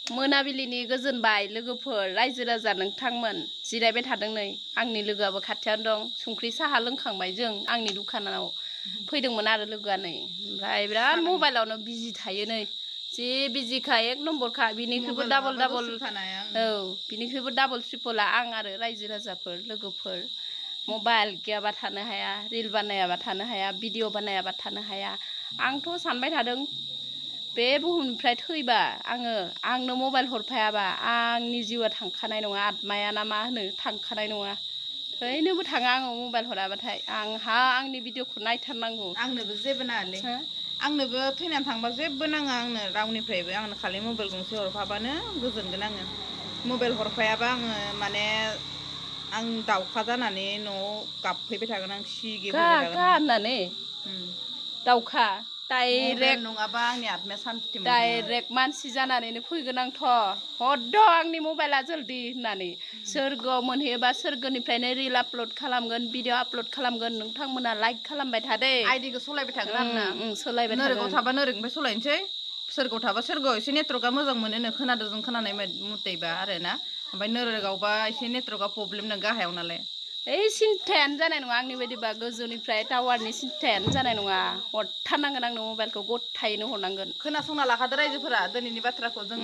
मोनाबिलिनि गोजोनबाय लोगोफोर रायजो राजा नोंथांमोन जिरायबाय थादों नै आंनि लोगोआबो खाथियावनो दं संख्रि साहा लोंखांबाय जों आंनि दुखानाव फैदोंमोन आरो लोगोआ नै ओमफ्राय बिराद मबाइलावनो बिजि थायो नै जे बिजिखा एक नम्बरखा बिनिख्रुइबो डाबल औ बिनिख्रुइबो डाबल ट्रिपला आं आरो रायजो राजाफोर लोगोफोर मबाइल गैयाबा थानो हाया रिल बानायाबा थानो हाया भिडिअ बानायाबा थानो हाया आंथ' सानबाय थादों बे बुहुमनिफ्राय थैबा आंनो मबाइल हरफायाबा आंनि जिउआ थांखानाय नङा आत्माया ना मा होनो थांखानाय नङा थैनोबो थाङा आङो मबाइल हराबाथाय आंहा आंनि भिडिअखौ नायथारनांगौ आंनोबो जेबो नाङालै आंनोबो थैनानै थांबा जेबो नाङा आंनो रावनिफ्रायबो आंनो खालि मबाइल गंसे हरफाबानो गोजोनगोन आङो मबाइल हरफायाबा आङो माने आं दावखा जानानै न'आव गाबफैबाय थागोन आं सिगिफैबाय थागोन होननानै दावखा डाइरेक्ट नङाबा आंनि आत्माया सान्थि मोनगोन डाइरेक्ट मानसि जानानैनो फैगोन आंथ' हरद' आंनि मबाइला जल्दि होननानै सोरगोआव मोनहैयोबा सोरगोनिफ्रायनो रिल आपल'ड खालामगोन भिडिअ आपल'ड खालामगोन नोंथांमोना लाइक खालामबाय थादे आइडिखौ सलायबाय थागोन आरोना सोलायबाय थागोन नोरगाव थाबा नोरगनिफ्राय सलायनोसै सोरगोआव थाबा सोरगोआव एसे नेटवर्कआ मोजां मोनोनो खोनादों जों खोनानाय मथेबा आरोना ओमफ्राय नोरगावबा एसे नेटवर्कआ प्रब्लेम नों गाहायाव नालाय ओइ सिन्थायानो जानाय नङा आंनि बायदिबा गोजौनिफ्राय टावारनि सिन्थायानो जानाय नङा हरथारनांगोन आंनो मबाइलखौ गथायैनो हरनांगोन खोनासंना लाखादो रायजोफोरा दिनैनि बाथ्राखौ जों